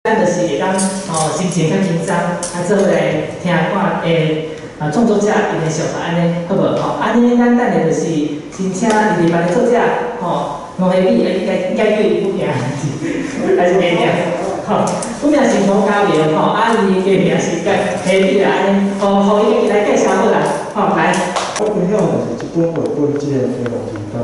咱就是會當吼心情較輕鬆，啊，做伙來聽看創作者𪜶的想法按呢，好無？吼，按呢咱等下就是先請伊佇班的作者吼，吳希美，啊，應該叫伊本名，還是假名？吼，本名是吳嘉玲吼，啊，伊假名是叫希美啦，按呢，予伊家己來介紹好啦，吼，來。我分享的是這本繪本，這个《天龍人間》。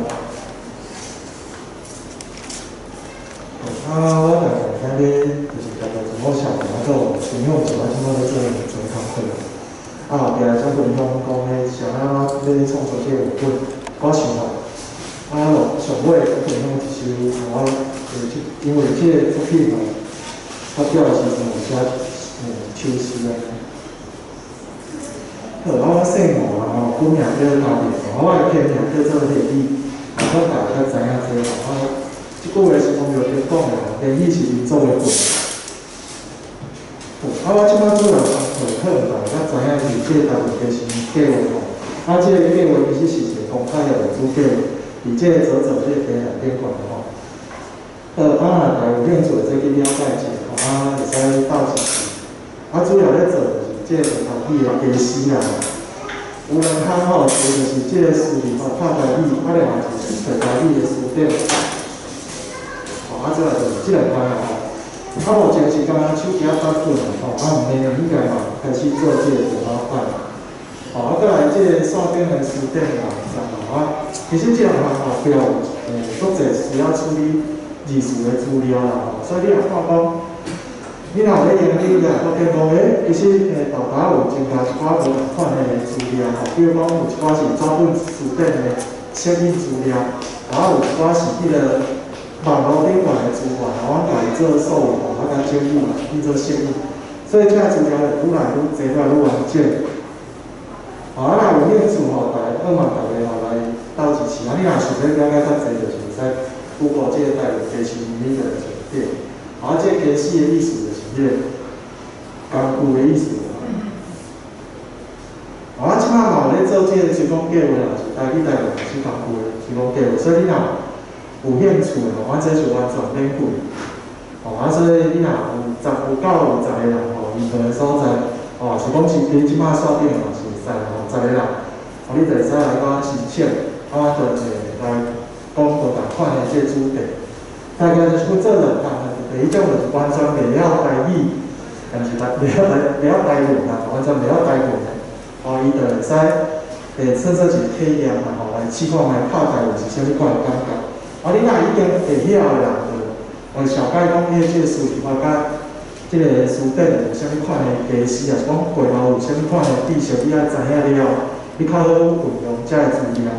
啊，我大概今日就是大概自我紹啊，做分享一下，這擺咧做做工課。啊，後壁才分享講咧，啥物咧創作這個繪本，我想法。啊，上尾我分享一首我因為這個作品吼，發表的時陣有寫一首詩啊。好，啊，我姓吳啦吼，本名叫嘉明，我的片名叫做希美，啊，我大家較知影這吼。啊，這句話是王耀庭講的吼，言語是民族的魂。好，啊，我這擺主要工課可能大家較知影是這個台灣家生計劃吼。啊，這個計劃其實是一個公開的募資計劃，佇這個嘖嘖這個平台頂懸的吼。好，啊，若大家有興趣，會使去了解一下吼，啊，會使鬥支持。啊，主要咧做就是這個台語的家私啦。有兩項吼，一個就是這個詞語吼，拍台語，啊，另外一個是揣台語的詞典。吼，啊，這個就是這兩項啦吼。啊，目前是敢若手機仔版本吼，啊，毋免應該嘛開始做這個電腦版。吼，啊，閣來這個線頂的詞典網站吼，啊，其實這兩項後壁有足濟需要處理字詞的資料啦吼，所以你若看講，你若有咧研究，你會發現講，其實豆豆有增加一寡無仝款的資料吼，比如講有一寡是紙本詞典的攝影資料，啊，有一寡是彼個網路頂懸的資源，阮家己做數位化，啊，共整理去做攝影，所以這個資料會愈來愈濟，愈來愈完整。啊，若有興趣吼，大家好嘛，大家吼來鬥支持。啊，你若想欲了解較濟，就是會使 Google 這個台語家私彼個就對。啊，這個家私的意思就是彼個工具的意思。啊，這擺嘛有咧做這個推廣計劃啦，是台語台語是工具的推廣計劃，所以你若有興趣的吼，阮這是完全免費。吼，啊，所以你若有十有夠有十個人吼，任何的所在，吼，是講是佇這擺線頂嘛是會使吼，十個人，吼，你就會使來甲阮申請，啊，阮就會來講無仝款的這個主題。大概就是阮做兩項啦，第一種就是完全袂曉台語，但是袂曉台文啦，完全袂曉台文的，吼，伊就會使算做一個體驗啦，吼，來試看覓拍台文是啥物款的感覺。啊，你若已經會曉的人，就會小解講，伊這個詞語佮這個詞典有啥物款的家私，抑是講背後有啥物款的知識，你愛知影了，你較好運用這个資料，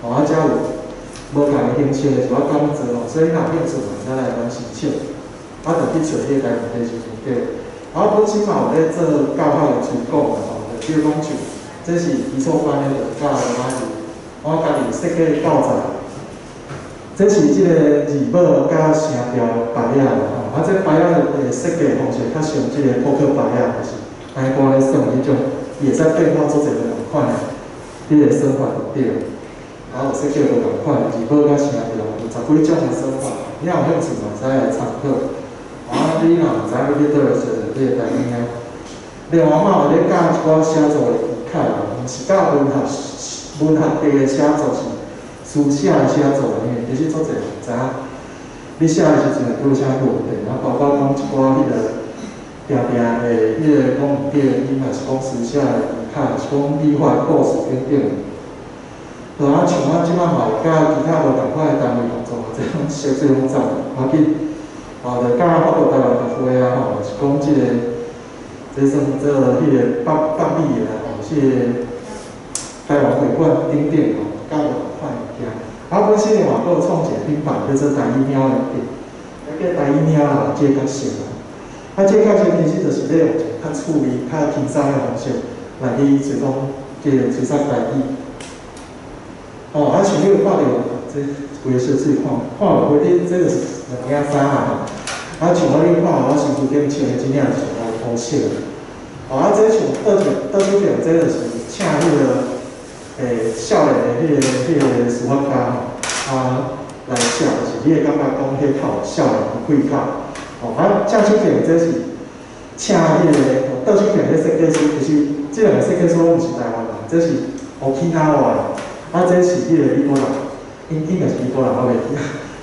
吼，啊，才有無仝的形式的一寡講座吼，所以你若有興趣，嘛會使來阮申請，啊，就去揣彼個台灣家私詞典。啊，本身嘛有咧做教學的推廣啦吼，就比如講像這是基礎班的，就教我是我家己設計的教材。這是這個字母佮聲調牌仔啦吼，啊，這牌仔的設計方式較像這個撲克牌仔，就是南瓜咧算彼種，伊會使變化足濟無仝款的，彼個算法就對。啊，有設計無仝款的字母佮聲調，有十幾種的算法，你若有興趣嘛，會使來參考。啊，你若毋知影欲去佗位揣著你會知影。另外嘛有咧教一寡寫作的技巧啦，毋是教文學的寫作，是書寫的寫作，因為其實足濟人毋知影，你寫的時陣會拄啥問題，啊，包括講一寡彼個定定的彼個講毋對的音，抑是講書寫的技巧，抑是講語法的故事等等。好啊，像我這擺嘛有佮其他無仝款的單位合作，這攏小細攏走，無要緊。吼，就佮法國台灣學會啊，吼，是講這個，這算做彼個北美的啦，吼，是個台灣會館等等吼，佮無仝款的物件。啊，本身嘛，閣有創一個品牌叫做台語貓的店，叫台語貓啦，這個較熟啦。啊，這個較熟其實就是咧用一個較趣味、較輕鬆的方式來去推廣這個吹捒台語。哦，啊，像你有看著這規個小水看，看落去，這就是兩領衫啦吼。啊，像我你看我身軀頂穿的這領是烏色的。哦，啊，這像倒手邊這就是請彼個少年的彼個書法家吼，啊來寫，就是你會感覺講彼較有少年的氣口。吼，啊，正手邊這是請彼個倒手邊彼設計師，其實這兩個設計師攏毋是台灣人，這是 Okinawa 的，啊，這是彼個美國人，應該是美國人，我袂記。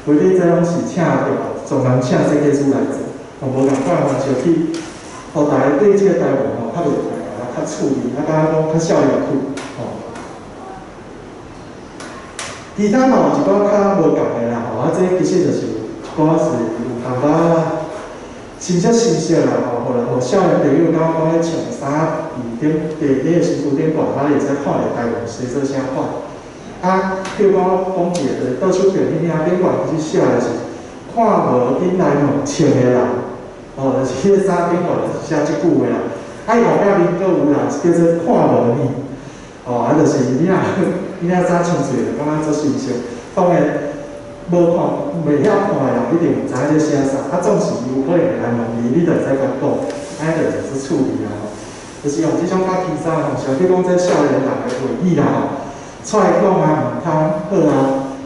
規日這攏是請對專人請設計師來做，吼，無仝款方式去，予大家對這個台灣吼較袂啊較趣味，啊，感覺講較少年趣，吼。其他嘛有一寡較無仝的啦，吼，啊，這其實就是一寡是有淡薄仔真正新鮮啦，吼，予人予少年朋友感覺講咧穿衫佇頂佇彼個身軀頂懸，啊，會使看著台灣生做啥款。啊，比如講講一個，就是倒手邊彼領頂懸其實寫的是看無緊來問穿的人，吼，就是彼個衫頂懸就是寫這句話啦。啊，伊後壁面閣有人叫做看無呢，吼，啊，就是你若衫穿水就感覺足新鮮。當然，無看袂曉看的人一定毋知影這寫啥，啊，總是有可能會來問你，你就會使共講，按呢就是足趣味啦吼。就是用這種較輕鬆的方式，比如講這少年人的話語啦吼，出來講啊，毋通好啊，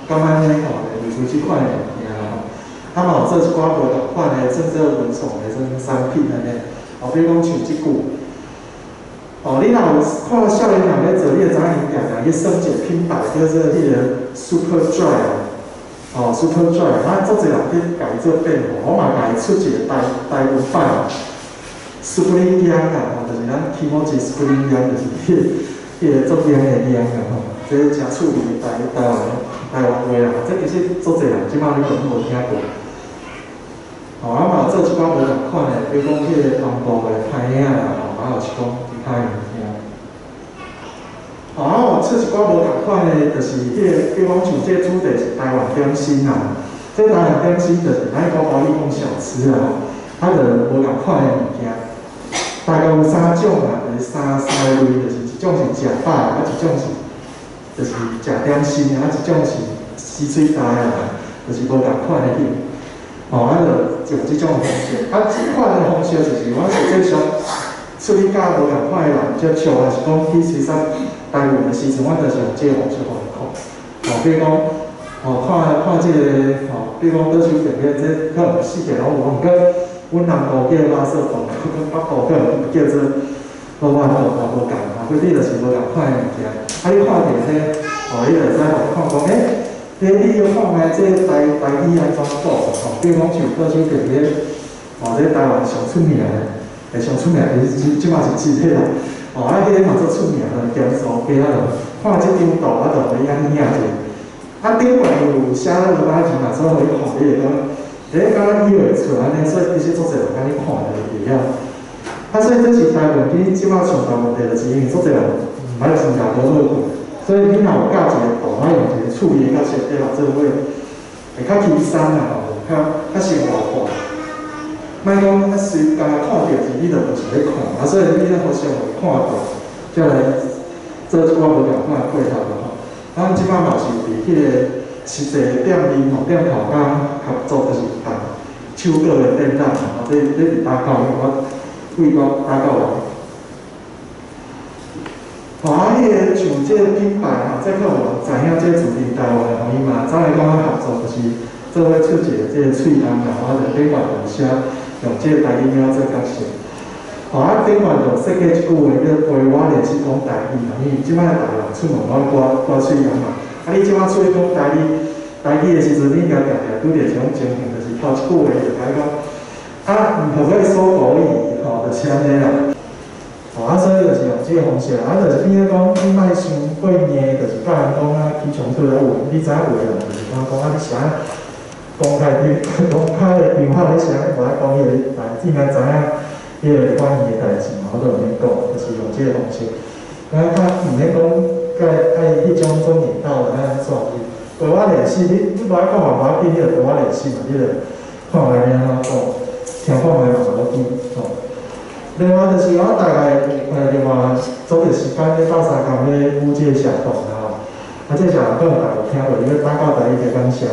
感覺按呢吼，會出這款的物件啦吼。啊嘛有做一寡無仝款的，算做文創的種產品按呢。吼，比如講像這句，吼，你若有看少年人咧做，你就知影𪜶定定去耍一個品牌叫做彼個 Superdry，吼，Superdry，啊，足濟人去共伊做變化，我嘛共伊出一個台灣版，Spring 涼啦，吼，就是咱起毛一 Spring 涼，就是彼個足涼的涼啊，吼，這誠趣味的台灣話啦，這其實足濟人這擺你可能無聽過。吼，啊嘛有做一寡無仝款的，比如講彼個帆布的歹影啦，吼，啊，就是講其他的物件。吼，啊有出一寡無仝款的，就是彼個，比如講像這個主題是台灣點心啦，這台灣點心就是咱講華語講小吃啦，吼，啊，就無仝款的物件。大概有三種啦，就是三類，就是一種是食飽，啊，一種是就是食點心，啊，一種是洗喙焦啦，就是無仝款的彼。吼，啊，就用這種方式，啊，這款的方式就是我實際上處理佮無仝款的人接觸，還是講去隨啥台灣的時陣，我就是用這個方式予𪜶看。吼，比如講，吼，看看這個，吼，比如講倒手邊個這可能四個攏有，毋過阮南部叫垃圾桶，北部可能叫做老番桶嘛無仝嘛，反正就是無仝款的物件。啊，你看著這，吼，你就會使予看講，欸，你要看覓這台語按怎講吼？比如講像倒手邊個，吼，這台灣上出名的，欸，上出名其實這擺是真的啦。吼，啊，彼个嘛足出名的，鹹酥雞啊，就看這張圖啊，就予伊按呢影者。啊，頂懸有寫羅馬字嘛，所以予你看，你會講，欸，敢若以會出按呢，所以其實足濟人按呢看就會曉。啊，所以這是台灣其實這擺上大問題，就是因為足濟人毋捌新加坡做過。所以你若有教一個圖，啊，用一個趣味較設計來做伙，會較輕鬆啦吼，較生活化。莫講啊，隨敢若看著是你就無想欲看，啊，所以你咧互相會看著，才來做這寡無仝款的配合啦吼。啊，阮這擺嘛是佇彼個實際店面吼，店頭佮合作，就是辦手稿的展覽吼，這佇打狗，我為我打狗來。吼，啊，彼個像這個品牌吼，這可能有人知影這個主題台灣的吼，伊嘛走來佮阮合作，就是做伙出一個這個喙罨啦，我就頂懸就寫用這個台語名做角色。吼，啊，頂懸就設計一句話叫陪我練習講台語啦，因為這擺逐个人出門攏掛喙罨嘛。啊，你這擺出去講台語，台語的時陣，你應該定定拄著這種情形，就是頭一句話就共伊講，啊，毋予說國語，吼，就是按呢啦。吼，啊，所以就是用這個方式，啊，就是變做講，你莫傷過硬，就是佮人講啊，起衝突啊有，你知影有的人就是講講啊，你是按公開的場合，你是按無愛講彼個代志，應該知影彼個反應的代誌嘛，我都毋免講，就是用這個方式。啊，較毋免講，佮愛彼種做引導的按怎，陪我練習，你無愛講嘛無要緊，你就陪我練習嘛，你就看覓按怎講，聽看覓嘛無要緊，吼。另外就是我大概另外組織時間咧鬥相共咧舞這個社團啦吼，啊，這個社團可能大家有聽過，伊咧打狗台語加感謝。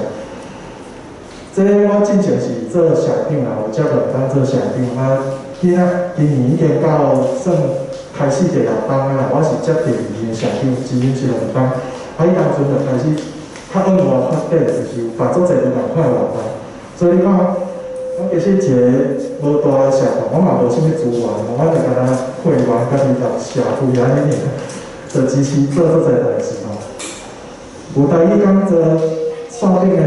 這我進前是做社長啦，有接兩冬做社長啊。今年已經到算開始第六冬啊，我是接第二任社長，之前是兩冬。啊，彼當陣就開始較往外發展，就是有辦足濟無仝款的活動。所以你看，我其實一个無大的社團，我嘛無啥物資源，我就干焦會員家己共社會按呢爾，就支持做足濟代誌吼。有台語講座、線頂的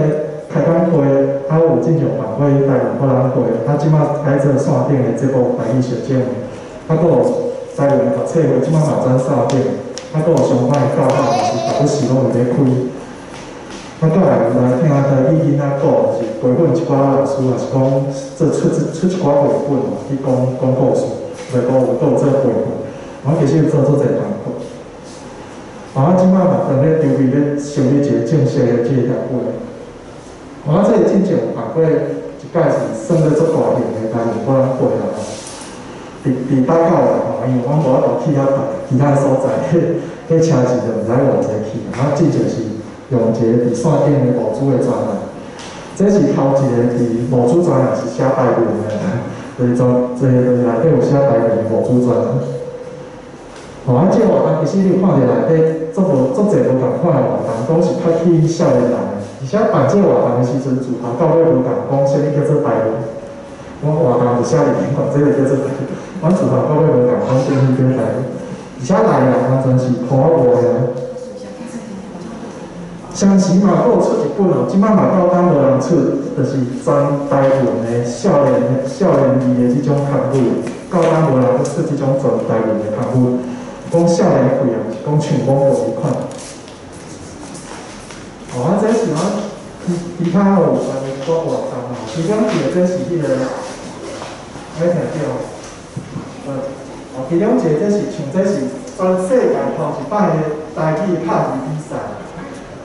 開講會，啊有進前辦過台灣博覽會，啊這馬改做線頂的節目台語小講，啊閣有台灣的讀冊會，這馬嘛轉線頂，啊閣有相關的教學，嘛是逐不時攏有咧開。啊，閣來有來聽台語囡仔講，是培訓一寡老師，也是講做出出一寡繪本吼，去講講故事，袂講有閣有做繪本，我其實有做足濟工課。啊，這擺嘛當咧籌備咧成立一個正式的這個協會。啊，這個進前有辦過一擺是算咧足大型的台灣博覽會啦吼。佇大甲啦吼，因為阮無法度去遐大其他所在，彼車子就毋知偌濟去。啊，進前是用一個佇線頂的無主的專欄，這是頭一個佇無主專欄是寫台文的，就是專，這個就是內底有寫台文的無主專欄。吼，啊，這個活動其實你有看著內底足無足濟無仝款的活動，攏是較吸引少年人的。而且辦這個活動的時陣，自頭到尾無共講啥物叫做台文。我活動就寫佇頂懸，這個叫做台文。阮自頭到尾無共講啥物叫台文，而且內容完全是塗仔無的。相時嘛，閣有出一本哦，這擺嘛到今無人出，就是全台文的少年字的這種刊物，到今無人閣出這種全台文的刊物，講少年氣啊，是講唱廣告這款。哦，啊，這是阮其他有辦的一寡活動吼，其中一個這是彼個，愛聽著，哦，其中一個這是像這是全世界頭一擺的台語拍字比賽。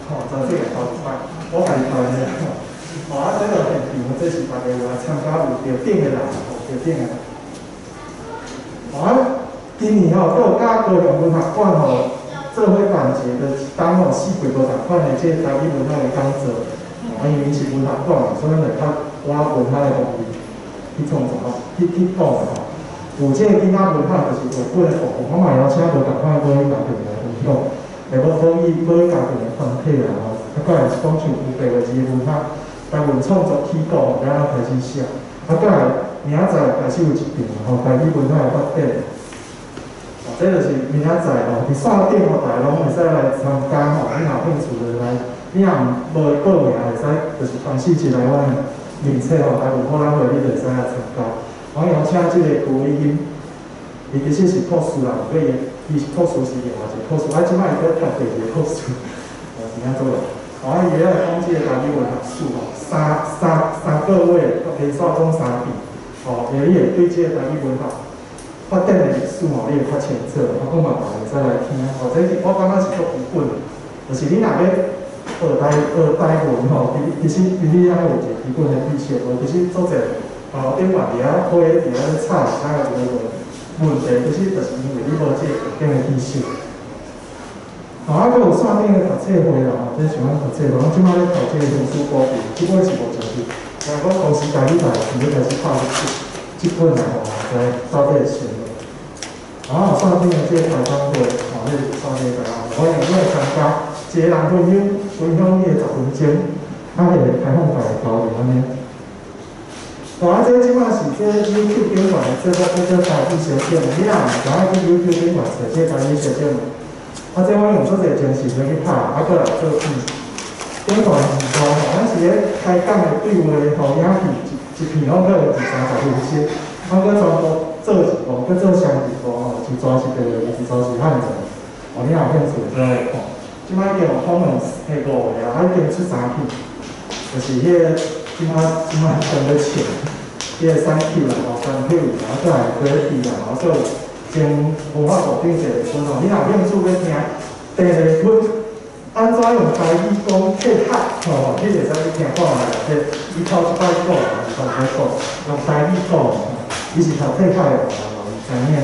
吼，全世界頭一擺，我家己頭的。吼，啊，這個現場，這是大家有來參加有得獎的人，吼，得獎的人。吼啊，今年吼，閣有佮高雄文學館吼，做伙辦一個，就是當吼四季無仝款的這個台語文學的講座。啊，因為伊是文學館嘛，所以咱就較往文學的方面去創作吼，去講吼。有這個囡仔文學就是繪本的部分，我嘛邀請無仝款的母語家庭來分享。會無母語家庭的團體啦吼，啊，閣來是講像有白話字的文學，台文創作起稿，了開始寫，啊，閣來明仔載開始有一場吼，台語文學的發展。哦，這就是明仔載吼，佇線頂吼，大家攏會使來參加吼，你若有興趣就來，你若無報名會使，就是傳訊息來阮的面冊吼，台文博覽會你就會使來參加。我邀請這個邱美欣，伊其實是博士啦，不過伊是博士是另外一個博士，啊，這擺伊閣讀第二個博士，哦，是按怎咯？哦，啊，伊咧來講這個台語文學史吼，三個月，連續講三遍，吼，因為你會對這個台語文學發展的歷史吼，你會較清楚。我講嘛，會使來聽。哦，這是我感覺是足基本的，就是你若欲學台文吼，其實你愛有一個基本的知識，無其實足濟，哦，頂懸佇遐花佇遐咧吵，啥個有無問題，其實就是因為你無這個基本的知識。哦，啊，閣有線頂的讀冊會啦，吼，這是阮讀冊會，阮這擺咧讀這個紅書寶貝，這本是無上去，但講公司台語台是咧開始拍這本啦吼，在到底是啥物？啊，有線頂的這個開講會，吼，這是線頂的開講會，歡迎你來參加，一個人分享你的10分鐘，啊，彼個開放大家交流按呢。哦，啊，這這擺是這 YouTube 頂懸的節目，叫做台語小講，你若毋知影去 YouTube 頂懸揣這台語小講，啊，這我用足濟精神咧去拍，啊，閣來做片。頂懸是講吼，阮是咧開講的對話吼，影片一片攏閣有二三十分鐘，啊，閣全部做直播，閣做雙直播吼，一逝是白話，一逝是漢字。哦，你若有興趣，再來看。這擺已經有訪問彼五个啊，已經出三片，就是彼個這擺正咧唱，彼個三 Q 啦，吼，三 Q，然後閣來過去啦，吼，閣有前文化部頂一个村吼，你若有興趣欲聽第二本按怎用台語講客客吼，你會使去聽看覓啦。這伊頭一擺講，是頭一擺講，用台語講，伊是讀客客的嘛，伊知影。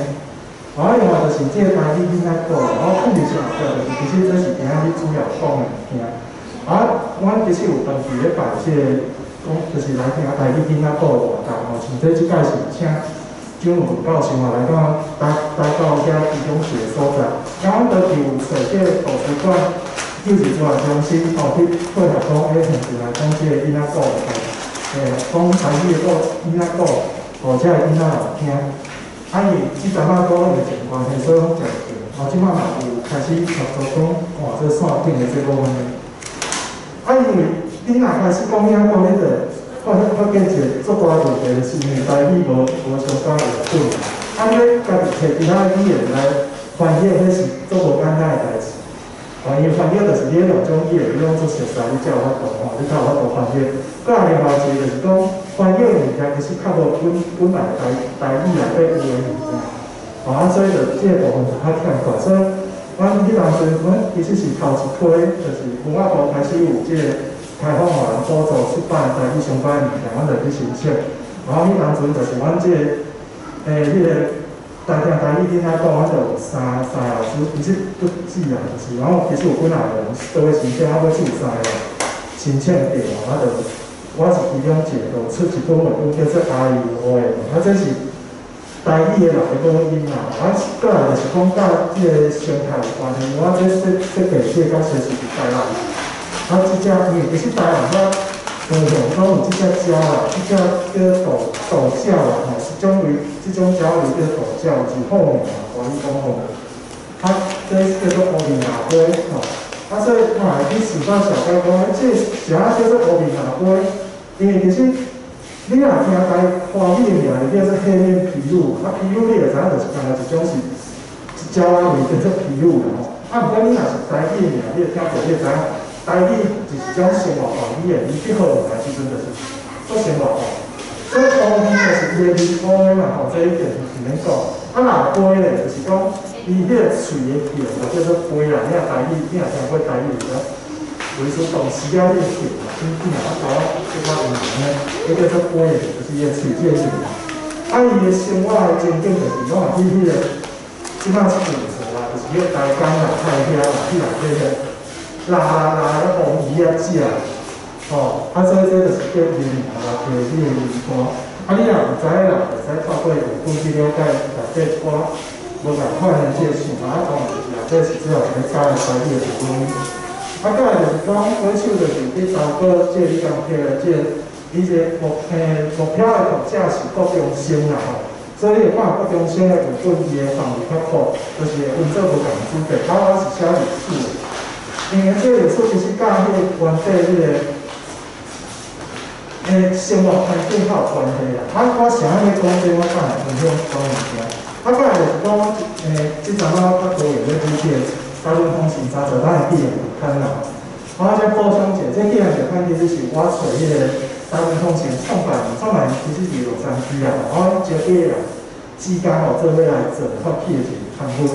啊，另外就是這個台語囡仔講，我控制上就是其實這是今仔日主要講的物件。啊，阮其實有長期咧辦這個講，就是來聽台語囡仔講的活動吼，像這這擺是請蔣文教授嘛來到台到遐其中一個所在。啊，阮當時有找這個圖書館、幼兒資源中心吼，去配合講，現場來講這個囡仔講的代誌。講台語的故囡仔講，吼，遮的囡仔會聽。啊，因為這陣仔講疫情關係，所以攏誠停。吼，這擺嘛有開始合作講，換做線頂的節目按呢。啊，因為你若開始講囡仔講，你就發現一個足大問題，就是因為台語無相仝的本。啊，你欲家己揣其他語言來翻譯，彼是足無簡單的代誌。哦，因為翻譯就是你兩種語言，你攏足熟悉，你才有法度吼，你才有法度翻譯。閣來另外一個就是講，翻譯的物件其實較無本來台語內底有的物件。哦，啊，所以就這個部分就較欠缺。所以，阮彼當陣，阮其實是頭一批，就是文化部開始有這個開放予人補助出版台語相關的物件，阮就去申請。然後彼當陣就是阮這個，彼個台聽台語囡仔講，阮就有三個老師，其實不止啊，就是然後其實有幾若個人都會申請，啊，尾只有三個人申請著，啊，就我是其中一個，就出一本繪本叫做《阿姨有烏》，啊，這是台語的人的母音啦。啊，閣來就是講佮這個生態有關係，我這設計這個角色是佇台南，啊，這隻因為其實台南遐高雄攏有這隻鳥啦，這隻叫渡渡鳥啦，吼，是種類，這種鳥類叫渡鳥，是候鳥啦，華語講候鳥。啊，這叫做烏面鯪鵞吼。啊，所以我會去示範小解講，這啥叫做烏面鯪鵞？因為其實你若聽台華語的名，就叫做黑面琵鷺，啊，琵鷺你會知影就是敢若一種是一鳥仔類叫做琵鷺啦吼。啊，毋過你若是台語的名，你會聽著，你會知影台語就是一種生活化語言，伊去號名的時陣就是做生活化。所以烏面就是伊的面烏的嘛吼，這一點是免講。啊，若鵞咧，就是講伊彼個喙的形就叫做鵞啦。你若台語，你若聽過台語就知，有時動詞了你的形嘛，你若啊搞這寡有呢，彼叫做鵞，就是伊的喙這個形。啊，伊的生活的情景就是攏會去彼個，這擺是舊厝啦，就是彼個台江啦、太遐啦，去內底遐，拉拉拉咧予魚仔食，吼，啊，所以這就是叫伊面來摕彼個魚竿。啊，你若毋知影啦，會使透過繪本去了解內底一寡無仝款的這個想法，啊，當然就是內底是主要是咧教台語的部分。啊，閣來就是講，歌手就是去投過這個你剛提的這個，伊這個目標的讀者是國中生啦吼，所以你會看國中生的繪本，伊的範圍較闊，就是會分做無仝主題。啊，我是寫歷史的，因為這個歷史其實佮彼個原底彼個生活環境較有關係啦。啊，我啥物咧講這個，我等下分享講物件。啊，閣來就是講，這陣仔我較高興咧理解，台灣通信三十咱的紀念刊啦。我先補充一下，這紀念刊其實是我揣彼個台灣通信創辦人，創辦人其實是洛杉磯啦。我招幾個人之間吼，做伙來做發起的一個刊物，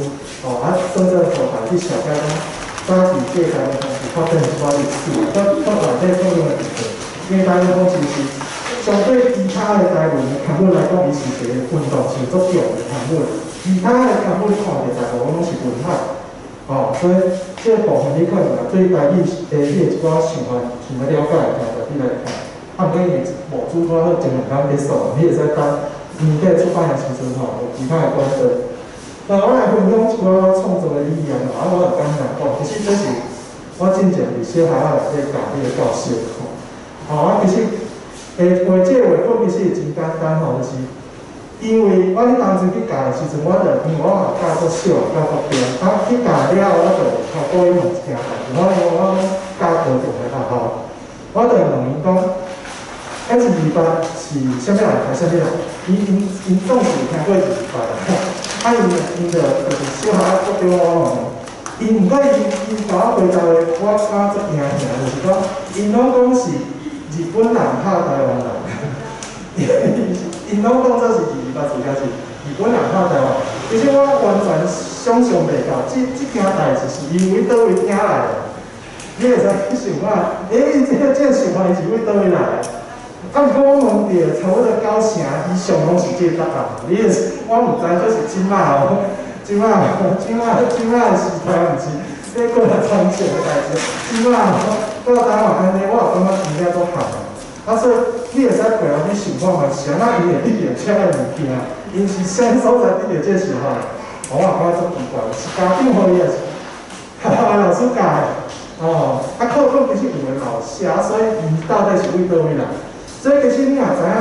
吼，啊，算做予大家去了解講，早期這個台灣通信發展一寡歷史，佮內底討論的議題。因為台灣通信是相對其他的台灣的刊物來講，伊是一個運動性足強的刊物。其他的刊物你看著大部分攏是文學，哦，所以這個部分你可能對台語的彼個一寡想法想欲了解，聽著你來看。啊，毋過因為無主拄好前兩工結束，你會使等年底出版的時陣吼，有其他的管道。那我來分享一寡我創作的理念，啊，我會簡單講，其實這是我進前佇小學校內底教彼個教室吼。吼，啊，其實，畫這個繪本其實真簡單吼，就是因為我彼當陣去教的時陣，我就因為我嘛教足少，教國中，啊，去教了後，我就透過伊問一件代誌，我講教高中的學校，我就問伊講，128是啥物人開啥物人？𪜶總是有聽過228啦，啊，𪜶就是小可國中我問伊，毋過𪜶共我回答的，我感覺足驚嚇，就是講，𪜶攏講是日本人拍台灣人，𪜶攏講這是228事件是日本人拍台灣。其實我完全想像袂到，這件代誌是伊為佗位聽來的。你會使去想看，欸，這個想法伊是為佗位來的？啊，毋過我問著差不多九成以上攏是這個答案。你會，我毋知這是這擺哦，這擺時代毋是咧過來從前的代誌，這擺到台灣按呢，我也感覺真正足合。啊，所以你會使過來去想看覓，是按怎伊會得著這个物件？𪜶是啥物所在得著這個想法？我也感覺足奇怪，是家長予伊，抑是學校的老師教的？哦，啊，課本其實有的嘛有寫，所以𪜶到底是為佗位來？所以其實你若知影，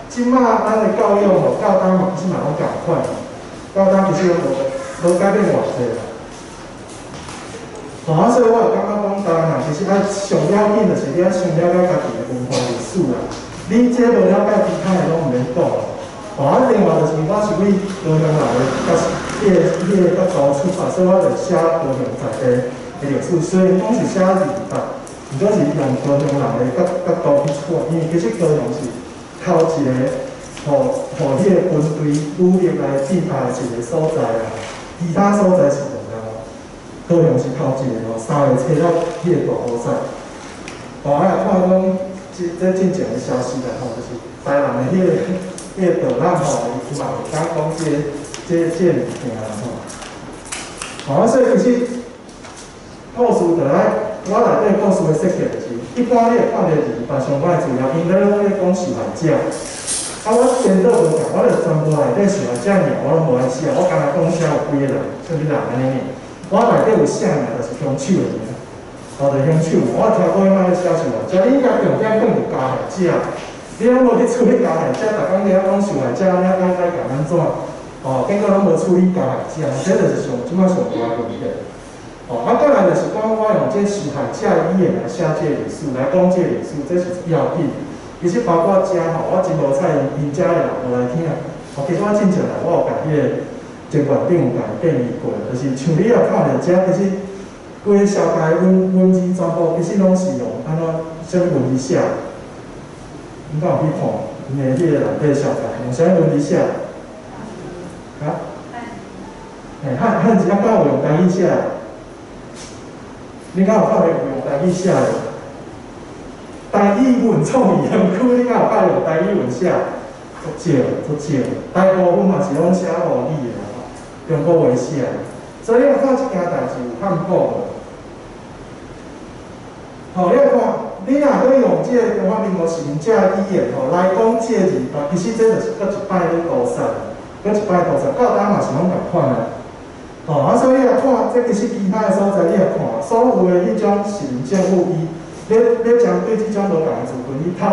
這馬咱的教育吼，教當嘛其實嘛攏仝款，教當其實攏無改變偌濟啦。吼，啊，所以我會感覺講，台灣人其實愛上要緊就是你愛先了解家己的文化歷史啦。你這無了解，其他的攏毋免講。吼，啊，另外就是我是為高雄來的，甲彼個角度出發，所以我就寫高雄在地的歷史。雖然講是寫二二八，毋過是用高雄人的角度去看，因為其實高雄是頭一個，予彼個軍隊武力來鎮壓的一個所在啊。其他所在是無啦。高雄是頭一個吼，三個揣到彼個大雨賽。吼，啊，看講這進前的消息啦吼，就是台南的彼個導覽吼，伊嘛會當講這物件啦吼。吼，啊，所以其實故事就來，我內底故事的設計就是，一般你會看著二二八相關的資料，𪜶咧攏咧講受害者。啊，我顛倒無共，我就全部內底受害者名我攏無愛寫，我干焦講寫有幾个人，啥物人按呢爾。我內底有寫名，就是兇手的名，吼，就兇手。我聽過伊莫咧寫受害者，你應該重點講著加害者，你攏無去處理加害者，逐工佇遐講受害者，你愛共按怎？哦，結果攏無處理加害者，這就是上這擺上大的問題。哦，啊，過來就是講，我用這受害者的語言來寫這個歷史，來講這個歷史，這是要緊。其實包括遮吼，我真無彩𪜶遮的人無來聽。哦，其實我進前來，我有共彼個前館長有共伊建議過，就是像你若看著遮，其實規个紹介文字全部其實攏是用按怎啥物文字寫？你敢有去看？𪜶的彼個內底紹介用啥物文字寫？啊？嘿，漢字啊，敢有用台語寫？你敢有看著有用台語寫的？台語文創意園區，你敢有看用台語文寫？足少，足少。大部分嘛是攏寫吳語的啦，中國話寫。所以你若看這件代誌有漢堡無？吼，你來看，你若欲用這个中華民國殖民者的語言吼來講這個二八，其實這就是閣一擺咧屠殺，閣一擺屠殺，到今嘛是攏仝款啊。吼，啊，所以你若看，這其實其他的所在，你若看，所有的彼種殖民政府，伊咧針對這種無仝的族群，伊頭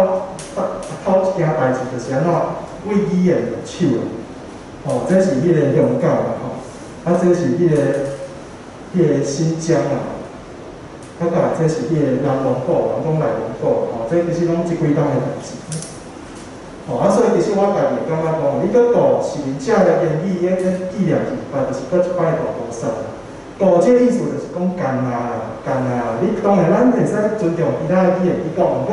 一件代誌就是按怎為語言入手啊。吼，這是彼個香港啦，吼，啊，這是彼個新疆啊，啊，再來這是彼個南蒙古，人講內蒙古，吼，這其實攏這幾冬的代誌。吼，啊，所以其實我家己會感覺講，你閣顧殖民者的言語，咧紀念二八，就是閣一擺大屠殺。顧這個意思就是講干焦啦，干焦啦。你當然咱會使尊重其他的語言去講，毋過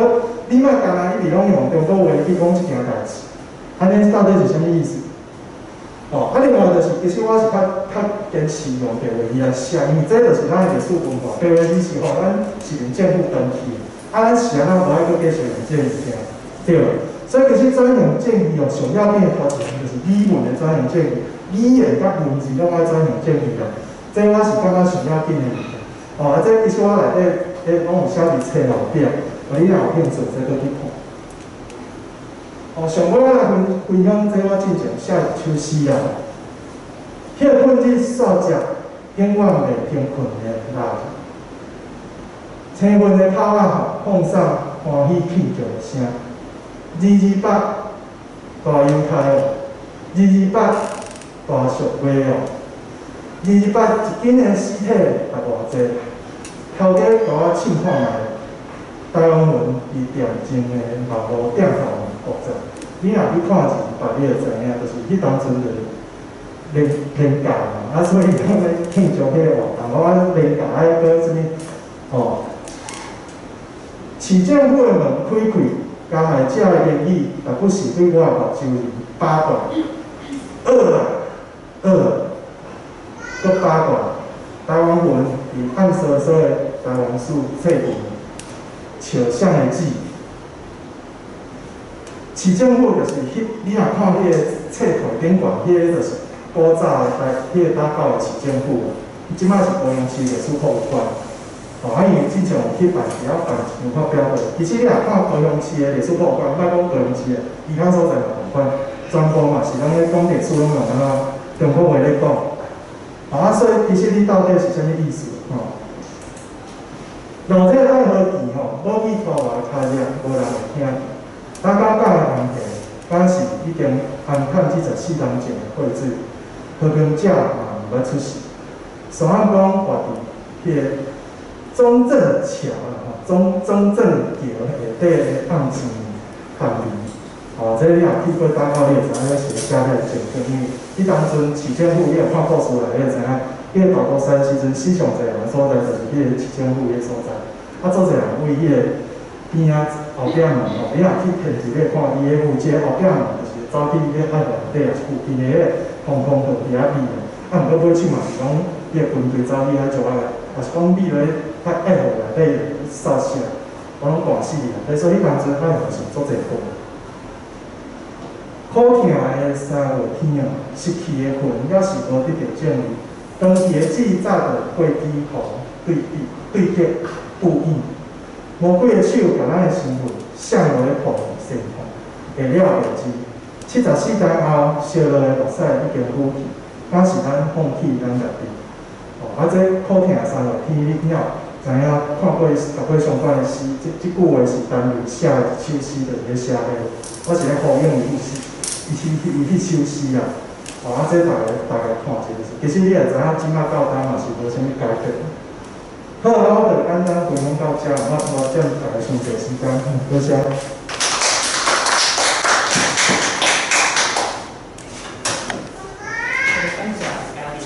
你莫干焦，一直攏用中國話去講這件代誌，按呢到底是啥物意思？吼，啊，另外就是，其實我是較堅持用白話字來寫，因為這就是咱的歷史文化。白話字是予咱殖民政府登記的，啊，咱是按怎無愛閣繼續用這个物件，對無？所以其實轉型正義哦，上要緊的頭一項就是語文的轉型正義，語言佮文字攏愛轉型正義啦。這我是感覺上要緊的物件。哦，啊，這其實我內底咧攏有寫佇冊後壁，哦，你若有興趣，會使閣去看。哦，上尾我來分享這我進前寫一首詩啦。歇睏日煞食，永遠袂停睏的蠟。青雲的口仔放送歡喜慶祝的聲。二二八大猶太哦，二二八大俗話哦，二二八一斤的屍體也偌濟，頭家共我試看覓，台灣魂佇恬靜的網路店頭面國際。你若去看二二八，你就知影，就是彼當陣就是連假嘛，啊，所以講咧慶祝彼個活動，我連假愛閣啥物吼？市政府的門開開，加害者的言語，也不是對我的目睭裡八卦，惡啊惡，閣八卦。台灣魂佇暗趖趖的台灣史冊面，笑誰的字？市政府就是彼，你若看彼个冊皮頂懸，彼个就是古早的台，彼個打狗的市政府。這擺是高雄市歷史博物館。哦，啊，因為之前有去辦，是曉辦一張發表會。其實你若看高雄市的歷史博物館，莫講高雄市的，其他所在嘛仝款，全部嘛是攏咧講歷史，攏用按怎中國話咧講。啊，所以其實你到底是啥物意思？吼，落這愛河旗吼，無去拖我的跤跡，無人會聽。咱感觉的问题，敢是已经安看74冬前的血水，和平者嘛毋捌出世。山汉讲活伫彼个中正桥啦吼，中正桥下底的暗线范围。吼，这你若去过打狗，你会知影是写遐情景，因为你当阵市政府，你若看故事内，你会知影，彼个大肚山时阵死上济人的所在，就是彼个市政府彼个所在。啊，足济人为彼个边仔后壁门吼，你若去天一咧看，伊个有一个后壁门，就是走去彼个海内底，也是附近的彼个防空洞伫遐秘的。啊，毋过尾手嘛是讲，彼个军队走去遐石仔来，也是讲秘咧较爱河内底扫射，我拢挂死去啊。所以彼当阵海河是足济波。苦痛的三月天哦，失去的魂犹是无得到证明。长期的志早就过期予对比对敌布应，魔鬼的手共咱的身份摔落咧破身痛，会了便知。74冬后，烧落的目屎已经浮去，敢是咱放弃咱家己？哦，啊，这苦痛的三月天，你了知影看过读过相关的诗，这句话是陈瑞写的一首诗，就是咧写彼个，我是咧呼应伊诗。伊彼首诗啊，哦，啊，这大概看一下就是，其实你也知影，这马到今嘛是无啥物改变。好，啊，我就简单分享到遮，我无占大家伤济时间，多谢。感谢嘉明。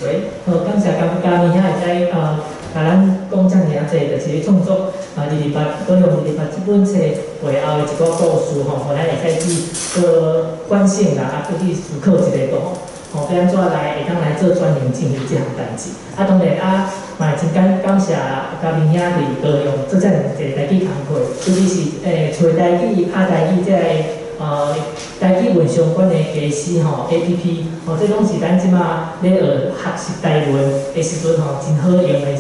喂，好，感谢嘉嘉明兄会使共咱讲遮尔啊济，就是咧创作啊228高雄二二八这本册背后的一寡故事吼，予咱会使去阁反省啦，啊，阁去思考一下个吼，吼，欲按怎来会当来做转型正义这项代志。啊，当然啊，嘛会真感谢嘉明兄伫高雄做遮尔济台语工课，尤其是揣台语、拍台语这个台语文相关的家私吼 APP，吼，这拢是咱这马咧学学习台文的时阵吼，真好用的一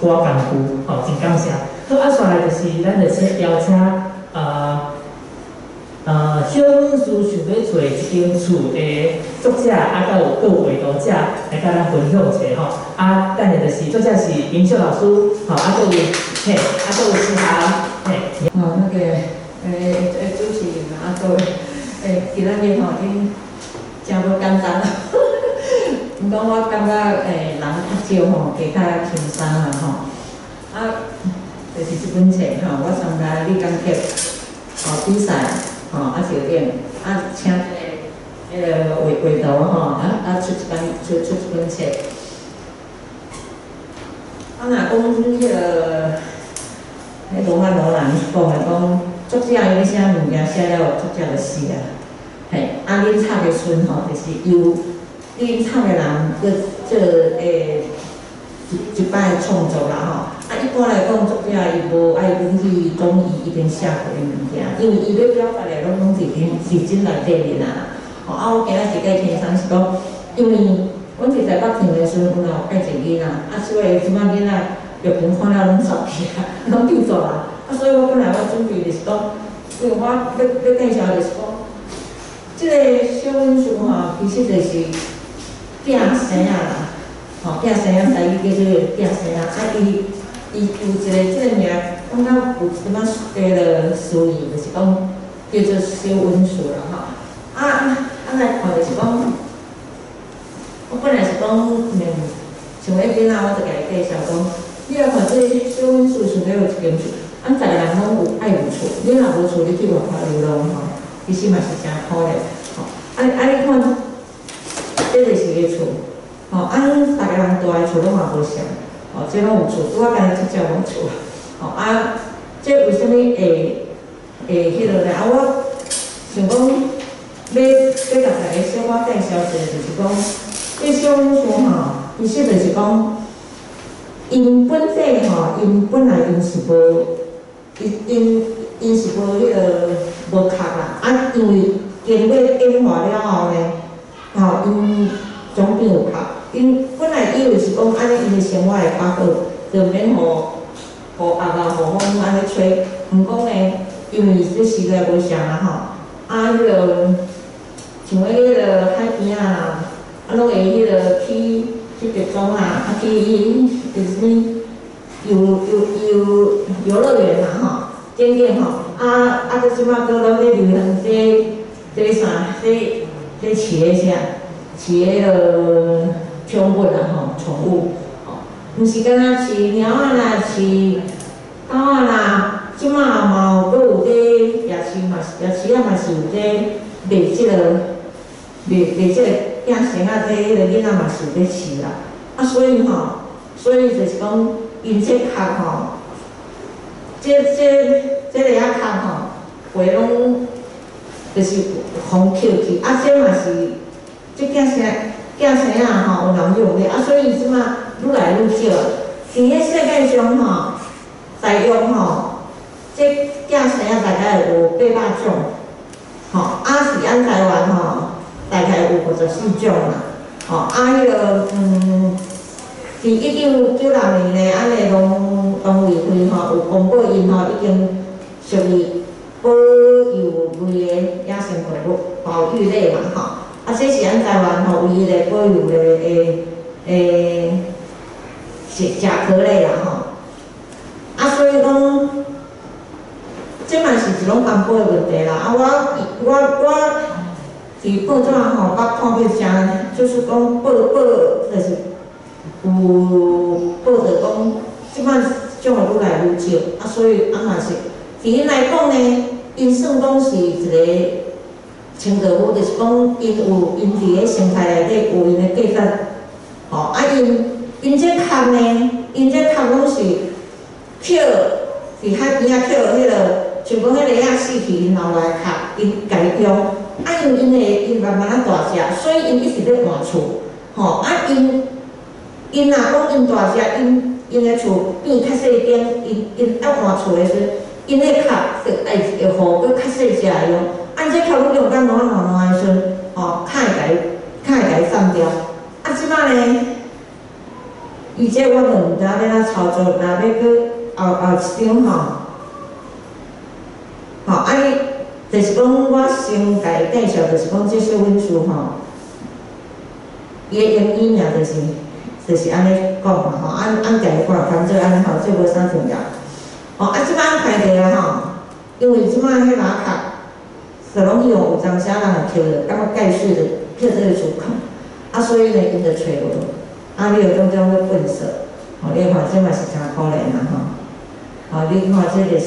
寡工具，吼，真感谢。好，啊，煞来就是咱就请邀请小女士想欲揣一间厝的作者，啊，阁有阁有画图者来共咱分享一下吼。啊，等下就是作者是英秀老师，吼，啊，阁有嘿，啊，阁有思涵，嘿。哦，那个，主持人啊，各位，今仔日吼，已经真无简单。毋讲我感觉人较少吼，加较轻松啦吼。啊，就是这本册吼，我参加李江杰吼比赛吼，啊摄影，啊请这个彼个画画图吼，啊出一本出出一本册。啊，若讲彼个，彼罗曼罗兰讲的讲，作者伊咧写物件写了，作者就死啊。嘿，啊，恁插的孙吼，就是由恁插的人去做一摆创作啦吼。啊，一般来讲，作者伊无爱允许讲伊已经写过的物件，因为伊欲表达的拢伫真内底面啊。吼，啊，我今仔是佮天生是讲，因为阮伫台北听的时阵，阮也有带一个囡仔，啊，所以这摆囡仔疫情看了拢煞去啊，拢丢煞啦。啊，所以我本来我准备就是讲，因为我欲介绍就是讲，这个小文书吼，其实就是寄生仔啦，吼，寄生仔，台语叫做寄生仔。啊，伊有一个这个名，感觉有一点仔加了诗意，就是讲叫做小文书啦，吼。啊来看就是讲，我本来是讲，像彼囡仔，我就共伊介绍讲，你来看这小文书想欲有一间厝，咱逐个人拢有爱有厝，你若无厝，你去外口流浪吼，其实嘛是诚可怜，吼。啊，你看，这就是伊个厝，吼，啊，逐个人住的厝拢嘛无相，吼，这拢有厝，拄仔干焦这只无厝，吼，啊，这为啥物会彼落咧？啊，我想讲，欲共大家小可介绍一下，就是讲，这小文书吼，其实就是讲，𪜶本底吼，𪜶本来𪜶是无，𪜶是无彼个无壳啦，啊，因为经过演化了后呢，吼，𪜶总变有壳。𪜶本来以为是讲按呢，𪜶的生活会较好，就免予鸭啊、予风按呢吹。毋过呢，因为这时代无相啊吼，啊，彼个像彼个海边啊，啊，拢会彼个去集中啊，啊去就是啥物游游游游乐园啊吼，等等吼，啊啊，阁这摆阁拢咧流行这这啥，这这饲的啥，饲彼个宠物啦吼，宠物，吼，毋是干焦饲猫仔啦，饲狗仔啦，这摆嘛有阁有咧夜市嘛是夜市仔嘛是有咧卖这个卖卖这个囝生仔这彼个囡仔嘛是有咧饲啦，啊所以吼，所以就是讲，𪜶这壳吼，这这这个仔壳吼，皮拢就是予捡去，啊这嘛是，这囝生囝生仔吼有人用咧，啊所以这摆愈来愈少。伫咧世界上吼，大约吼，这寄生仔大概有800种，吼，啊是按台湾吼，大概有54种啦，吼，啊彼个伫1996年呢，按呢农农委会吼有公布𪜶吼已经属于保育类的野生动物，保育类嘛吼，啊这是按台湾吼唯一的保育类的诶甲甲壳类啦吼，啊所以讲，这嘛是一种环保的问题啦。啊我我我伫报纸吼捌看过诚，就是讲报报就是有报道讲，这摆种的愈来愈少，啊所以啊嘛是，伫𪜶来讲呢，𪜶算讲是一个清道夫，就是讲𪜶有𪜶伫咧生态内底有𪜶的价值，吼啊𪜶𪜶这壳呢，𪜶这壳拢是捡伫海边仔捡彼个，像讲彼个仔死去，𪜶留落来壳，𪜶家己用，啊因为𪜶会𪜶慢慢仔大只，所以𪜶一直咧换厝，吼啊𪜶𪜶若讲𪜶大只，𪜶𪜶的厝变較细间，𪜶𪜶愛換厝的時陣，𪜶的殼就愛會予閣較細隻的用，啊這殼愈用甲爛爛爛的時陣，吼，較會共伊較會共伊放掉。啊，這擺呢，伊這我就毋知影欲按怎操作，若欲閣後後一張吼，吼啊伊就是講我先共伊介紹，就是講這小文書吼，伊的英語名就是。就是按呢講嘛吼，按按共伊看，反正按呢吼，這無啥重要。吼，啊，這擺看著啊吼，因為這擺彼馬殼，就攏用有當時人會抾著，感覺蓋水就抾這個厝囥，啊，所以呢，𪜶就揣無，啊，你就當做咧糞掃，吼，你看這嘛是誠可憐啊吼，吼，你看這就是，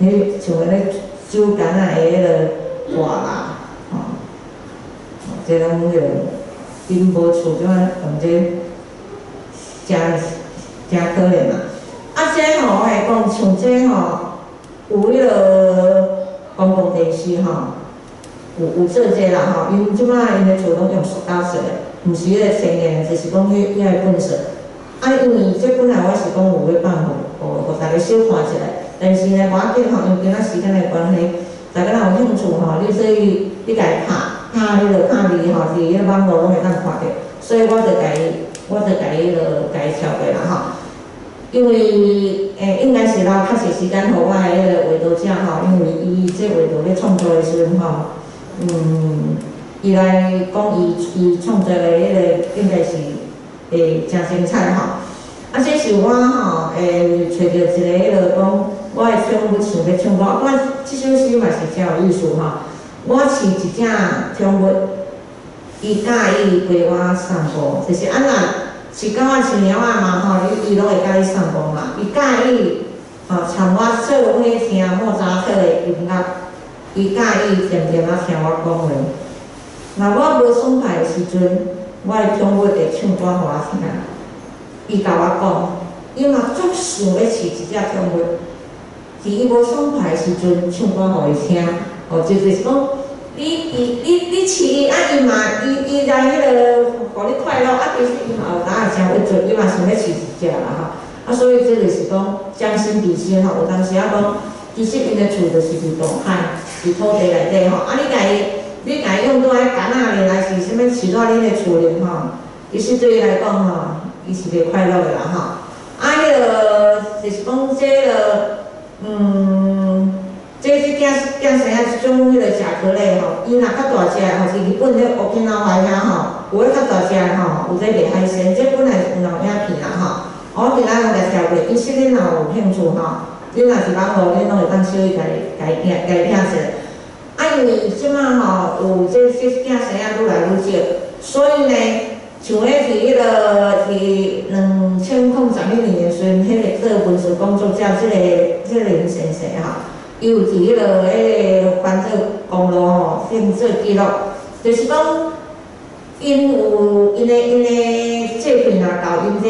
彼像咧煮干仔的彼個瓦啦，吼，這攏彼個。𪜶無厝，這擺用這誠誠可憐嘛。啊，這吼我會講，像這吼有彼個公共電視吼，有有做這啦吼。𪜶這擺𪜶的厝攏用塑膠做的，毋是彼個天然的，就是講彼遐個糞掃。啊，因為這本來我是講有欲放予予大家小看一下，但是呢，無要緊吼，因為今仔時間的關係，大家若有興趣吼，你所以你共伊拍。拍彼個拍字吼，佇彼個網路攏會當看著，所以我就共伊，我就共伊彼個共伊抄過啦吼。因為應該是留較濟時間予我的彼個畫圖者吼，因為伊這畫圖咧創作的時陣吼，伊來講伊伊創作的彼個應該是會誠精彩吼。啊，這是我吼會揣著一個彼個講，我的寵物想欲唱歌，我這首詩嘛是誠有意思吼。我飼一隻寵物，伊佮意陪我散步，就是按怎飼狗仔、飼貓仔嘛吼，伊伊攏會佮你散步嘛。伊佮意吼，參我做伙聽莫扎特的音樂，伊佮意恬恬仔聽我講話。若我無爽快的時陣，我的寵物會唱歌予我聽。伊共我講，伊嘛足想欲飼一隻寵物，佇伊無爽快的時陣，唱歌予伊聽，吼，就是講。你伊你你飼伊啊，伊嘛伊伊來彼個予你快樂，啊，其實伊嘛有當會誠鬱卒，伊嘛想欲飼一隻啦吼。啊，所以這就是講將心比心吼，有當時仔講，其實𪜶的厝就是佇大海，佇土地內底吼。啊，你共伊，你共伊養佇彼甕仔裡，還是啥物飼佇恁的厝裡吼，其實對伊來講吼，伊是袂快樂的啦吼。啊，彼個就是講這個，這這囝囝生仔這種彼個甲殼類吼，伊若較大隻吼，是日本咧沖縄遐吼，有的較大隻吼，有咧賣海鮮，這本來有影片啦吼，我今仔日來調過，其實恁若有興趣吼，你若是网路，你攏會當小去共共印共印者。啊，因為這馬吼有這囝生仔愈來愈少，所以呢，像咧佇彼個佇2011年的時陣，彼個做文字工作者，這個林先生吼，伊有佇彼個環島公路吼，先做記錄，就是講，𪜶有𪜶的作品啊，到𪜶這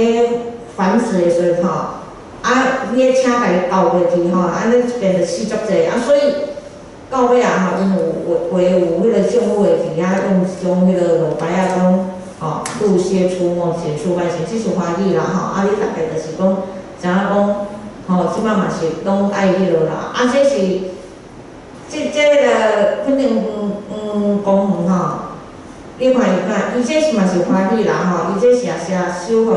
繁殖的時陣吼，啊，你個車共伊兜過去吼，按呢一邊就死足濟啊，所以到尾啊吼，𪜶有話有彼個政府會佇遐用將彼個路牌仔講，吼，陸蟹出沒，減速慢行，這是華語啦吼，啊，你大概就是講，知影講，吼，這擺嘛是攏愛彼落啦，啊，這是，這個肯定公園吼，你看伊看，伊這是嘛是華語啦吼，伊這寫寫守護，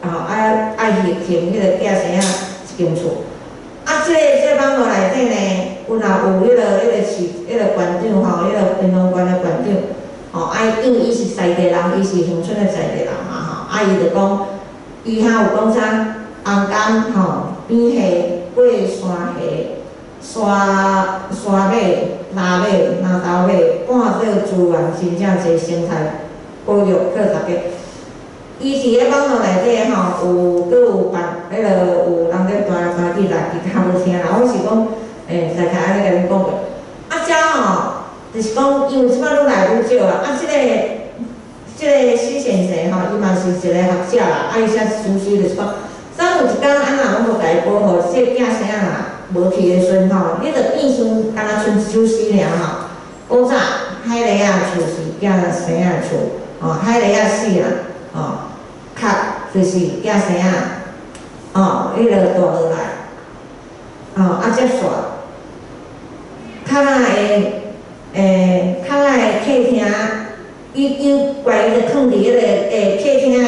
吼，愛愛行彼個寄生仔一間厝，啊，這網路內底呢，有若有彼個市，彼個縣長吼，彼個屏東縣的縣長，吼，啊，因為伊是在地人，伊是恆春的在地人嘛吼，啊，伊就講，伊遐有講啥，紅柑吼，扁蝦、過山蝦、沙沙馬、拉馬、南投馬，半島資源真正濟生態保育叫大家。伊佇咧網路內底吼，有閣有辦彼個有人咧彈彈起來，其他無聽啦。我是講，大概按呢共恁講過。啊，遮吼，就是講，因為這擺愈來愈少啊。啊，這個施先生吼，伊嘛是一個學者啦。啊，伊寫書書就是講，總有一工按怎攏無共伊保護，這個囝生仔若無去的時陣吼，你著變成敢若賰一首詩爾吼。古早海螺仔厝是寄生仔厝，吼，海螺仔死啦，吼。殼就是寄生仔，哦，彼個帶落來，哦，啊才煞。較仔的，較仔的客廳，伊怪伊就囥佇彼個客廳的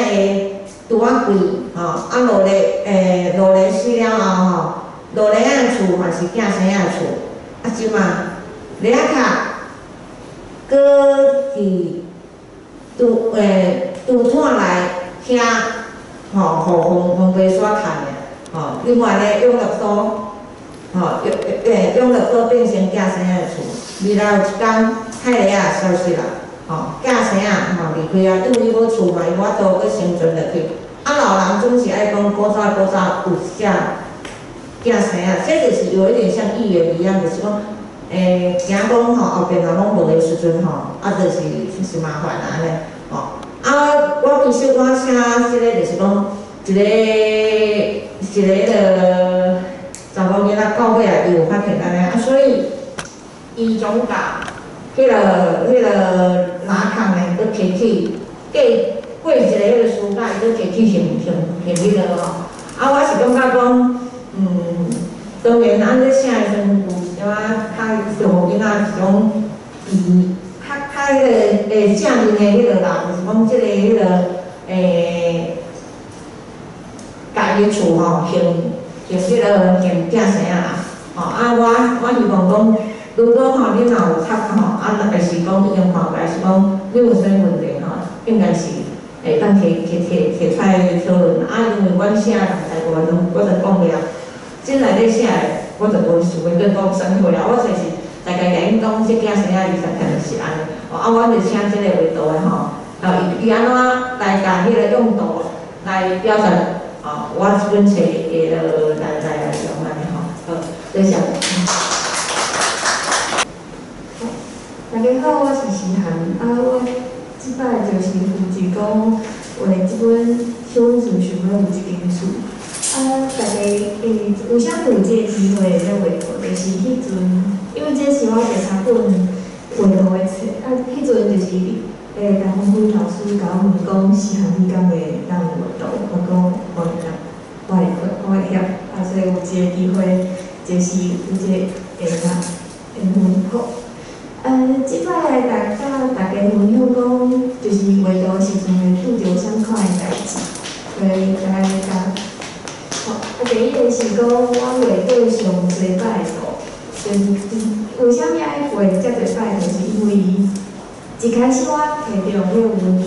櫥仔櫃，吼，啊落咧，落咧死了後吼，落咧仔厝嘛是寄生仔厝，啊這馬，螺仔殼，閣佇櫥窗內。遐吼，予風風雞徙崁的，吼，另外咧，永樂島，吼，永樂島變成寄生仔的厝，未來有一工海螺仔消失啦，吼，寄生仔吼離開啊，因為伊無厝嘛，伊無法度閣生存落去。啊，老人總是愛講古早古早有一隻寄生仔，這就是有一點像預言一樣，就是講，驚講吼後邊若攏無的時陣吼，啊，就是麻煩啊按呢，吼。啊，我其實我寫這個就是講，一個一個彼個查某囡仔到尾啊，伊有發現按呢，啊，所以伊總共彼個拉康呢，閣提去過過一個彼個暑假，伊閣提去還還還彼個吼。啊，我是感覺講，當然按呢寫的時陣有啥較小囡仔一種伊。較彼個正面的彼個啦，就是講這個彼個共伊厝吼，還還彼個還寄生仔啦，吼啊！我希望講，如果吼恁若有讀吼，啊，特別是講已經看過來是講，你有啥物問題吼，應該是會當提提提提出來討論。啊，因為阮寫人台灣攏，我就講了，這內底寫的，我就無想欲閣講啥物話啊，我就是大概共𪜶講，這寄生仔20可能是按呢。啊，阮就請這個畫圖的吼，啊，伊按怎來共彼個用圖來表達，哦，我這本冊會落來用按呢吼，好，多謝。大家好，我是思涵，啊，我這擺就是負責講畫這本小文字想欲有一間厝。啊，大家為啥會有這個機會會使畫圖？就是彼陣，因為這是我第三本畫圖的冊，啊，彼陣就是陳鴻輝老師共我問講，思涵你敢會當畫圖？我講我會當，我會我會曉，啊，所以有這個機會，就是有這個緣緣分好。這擺來共大家分享講，就是畫圖時陣會拄著啥款的代誌，所以來共。好，啊，第一个是講我畫過上濟擺圖，就是為啥物愛畫遮濟擺？就是因為一開始我提著彼個文字，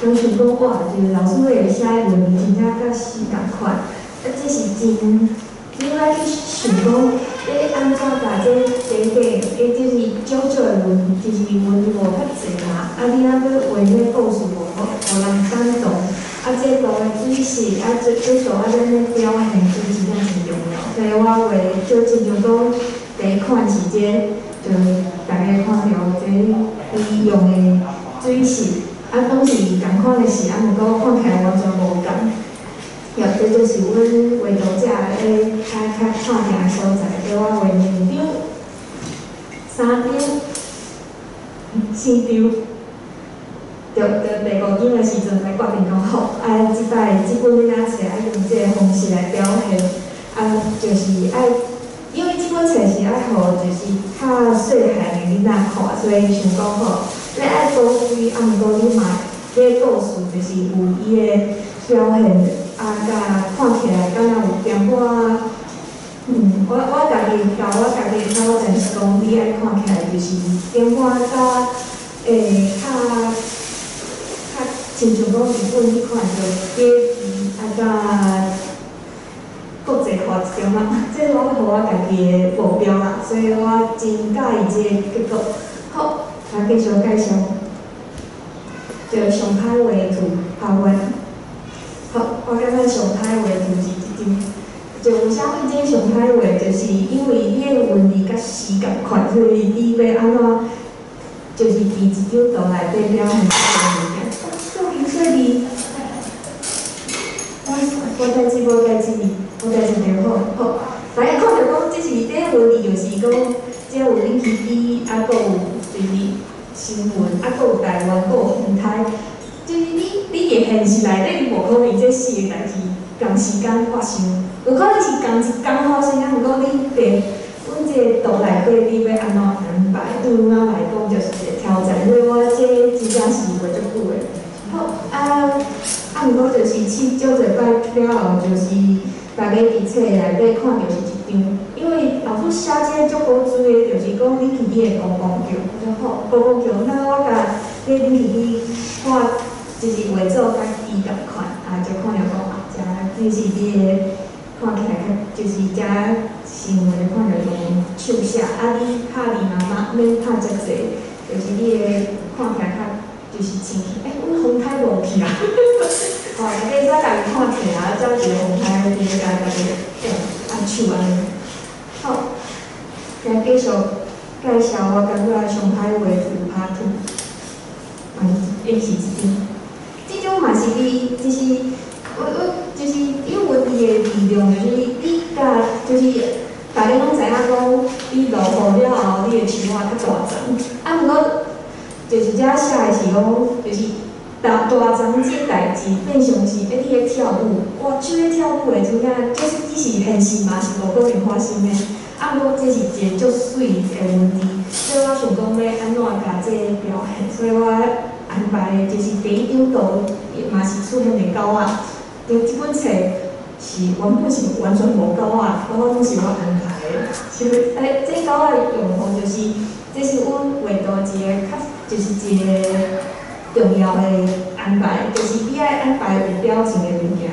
攏想講哇，就是老師會寫的文字真正佮詩仝款，啊，這是真你愛去想講，你按怎共這短短，就是少少的文，就是文字無較濟嘛，啊，你若欲畫這故事，予人感動，啊，這圖的水色，啊，這圖愛按呢表現，這真正真重要。所以我畫就親像講，第一款是這個，就大家看著這伊用的水色，啊，攏是仝款的色，啊，毋過看起來完全無仝。對，這就是阮畫圖者咧較較看定的所在。叫我畫兩張、三張、四張。對，對，第五張的時陣才決定講好，啊，這擺這本欲按怎冊愛用這个方式來表現，啊，就是愛，因為這本冊是愛予就是較細漢的囡仔看，所以想講吼，你愛鼓吹，啊，毋過你嘛，這个故事就是有伊的表現。啊，佮看起來敢若有淡薄仔，我家己共我家己挑戰是講，你愛看起來就是淡薄仔較，較較親像講日本彼款就假期啊，佮國際化一點仔，這是我予我家己的目標啦，所以我真佮意這个結果。好，來繼續介紹，就上歹畫圖拍完。好，我感覺上歹畫圖是這張，就為啥物這上歹畫？就是因為你的文字佮詩仝款，所以你欲按怎，就是佇一張圖內底表現這个物件。做形說字，我代誌無代誌，無代誌就好。好，大家看著講，這是這個文字，就是講，這有冷氣機，啊，閣有就是新聞，啊，閣有台灣，閣有風颱。就是你佇現實內底，你無可能這四个代誌仝時間發生，有可能是仝一工發生，啊，毋過你佇阮這個圖內底，你欲按怎安排？對阮來講就是一個挑戰，所以我這真正是畫足久的。好，啊啊，毋過就是試足濟擺了後，就是大家佇冊內底看著是一張，因為老師寫這足古錐的，就是講冷氣機的公共橋，我說好，公共橋，那我共這冷氣機畫。就是畫做佮伊仝款，啊，就看著講啊，遮這是你的看起來較，就是遮新聞看著用手寫，啊，你拍字嘛嘛免拍遮濟，就是你的看起來較就是清氣。欸，阮風颱無去啊！吼，大家會使家己看冊啊，找一個風颱佇咧共家己用按手按呢。好，來繼續介紹我感覺上歹畫圖拍圖，嘛是也是一張。這種嘛是你，就是我就是因為文字的力量，就是你共就是大家攏知影講，你落雨了後，你的樹仔較大叢。啊，毋過就是遮寫的是講，就是大大叢這代誌變成是欸，你咧跳舞，哇，手咧跳舞的真正，這是只是現實嘛，是無可能發生的。啊，毋過這是一個足媠的文字，所以我想講欲按怎共這表現，所以我安排的就是第一張圖，嘛是出現的狗仔。對，這本冊是原本是完全無狗仔，我攏是我安排的。是，欸，這狗仔的用途就是，這是阮畫圖一個較，就是一個重要的安排，就是你愛安排有表情的物件。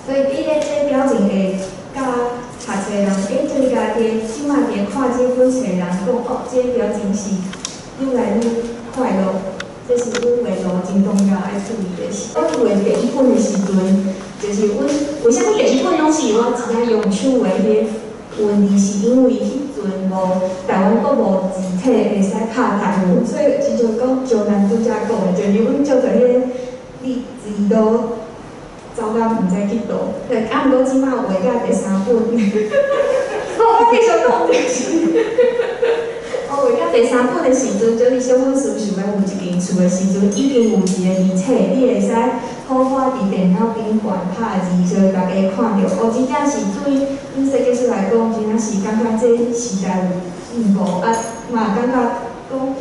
所以你咧這表情會佮讀冊人，欸，就是共佇這馬佇看這本冊的人講，哦，這表情是愈來愈快樂，這是阮畫圖真重要愛注意的事。阮畫第一本的時陣，就是阮為啥物第一本攏是我真正用手畫彼個文字，是因為彼陣無台灣閣無字體會使拍台文，所以親像講石楠拄才講的，就是阮足濟彼个字都走到毋知去佗。對，啊，毋過這馬畫到第三本，好，我繼續講就是。我畫到第三本的時陣，就是小粉絲想欲有一間厝的時陣，已經有一個字體，你會使好好佇電腦頂懸拍字，所以大家看著，哦，真正是對阮設計師來講，真正是感覺這時代有進步，啊，嘛感覺講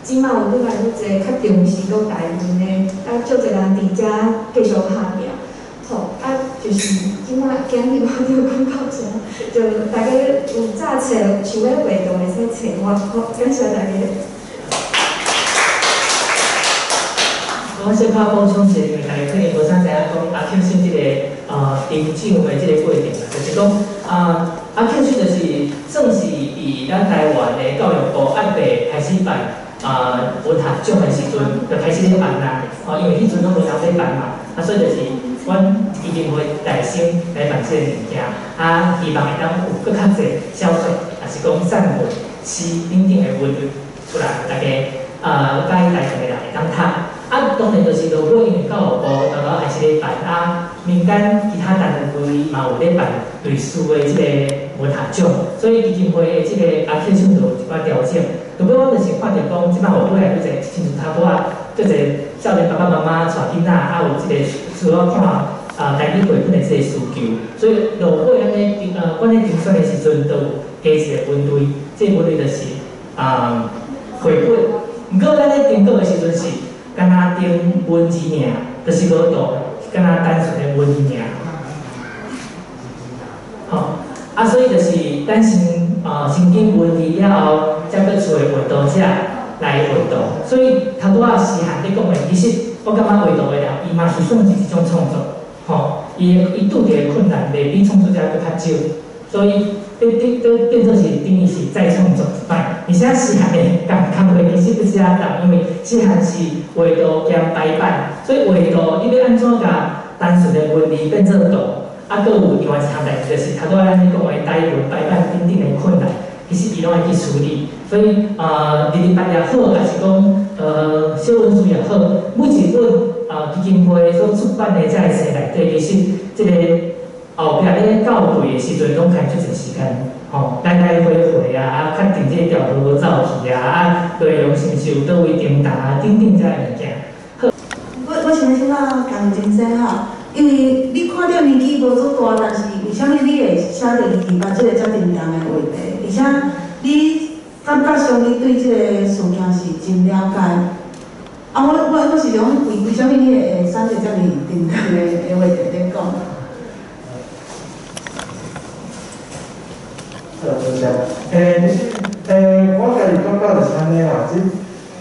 這馬有愈來愈濟較重視講台語的，啊，足濟人佇遮繼續拍拼。好，啊，就是這馬今日我就講到這，就大家有早冊想欲畫圖會使揣我，好，感謝大家。我小可補充一下，因為大家可能無啥知影講阿 Q 姓這个成長的這個過程啦，就是講啊，阿慶獎就是算是佇咱台灣的教育部按備開始辦文學獎的時陣，就開始咧辦啦。哦，因為彼陣攏無人咧辦嘛，啊，所以就是阮基金會代先來辦這個物件，啊，希望會當有閣較濟小說，抑是講散文、詩等等的文出來，大家佮意台灣的人會當讀。啊，當然就是落尾因為教育部沓沓開始咧辦，啊，民間其他單位嘛有咧辦類似的這個文學獎，所以基金會的這個阿慶獎就有一寡調整。落尾阮就是看著講，這擺有愈來愈濟，親像頭拄仔，足濟少年爸爸媽媽帶囡仔，啊有這個需要看台語繪本的這個需求，所以落尾按呢，阮咧評選的時陣，就有加一個分類，這個分類就是繪本。毋過咱咧評稿的時陣是，敢若評文字爾，就是無圖，敢若單純的文字爾。吼，啊，所以就是咱先經文字了後，才閣揣畫圖者來畫圖。所以頭拄仔時涵咧講的，其實我感覺畫圖的人，伊嘛是算是一種創作，吼，伊拄著的困難袂比創作者閣較少，所以這變做是等於是再創作一擺。而且時涵的工課其實閣遮重，因為時涵是畫圖兼排版，所以畫圖你欲按怎共單純的文字變做圖，啊，閣有另外一項代誌，就是頭拄仔咱咧講的台文排版等等的困難，其實伊攏愛去處理。所以日日班也好，抑是講小文書也好，每一本基金會所出版的這个冊內底，其實這個後壁咧校對的時陣，攏開足濟時間，吼，來來回回啊，啊，確定這個條圖無走去啊，啊，內容是毋是有佗位重疊啊，等等這个物件。好，我想欲請教江先生吼，因為你看著年紀無足大，但是為啥物你會寫著二二八這個遮沉重的話題？而且你感覺上你對這個事件是真了解。啊，我是想為啥物你會寫著遮爾沉重的話題咧講？多謝。其實我家己感覺就是按呢啦，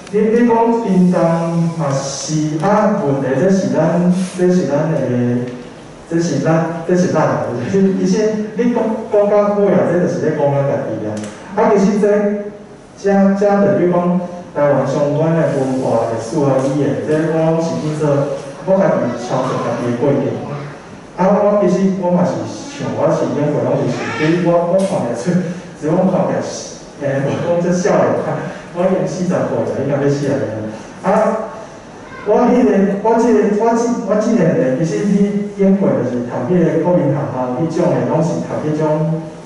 你講沉重嘛是啊，問題這是咱的，這是咱，其實你講講到尾啊，這就是咧講咱家己啊。啊，其實這就比如講台灣相關的文化、歷史啊、語言，這我攏是去做我家己操作家己的過程。啊，我其實我嘛是像我是演過，攏是想，其實我看起來出，只講看起來是，無講這少年，我已經40歲啦，應該欲40年。啊，我彼個，我這個，我這個年，其實去演過就是讀彼個國民學校，彼種的攏是讀彼種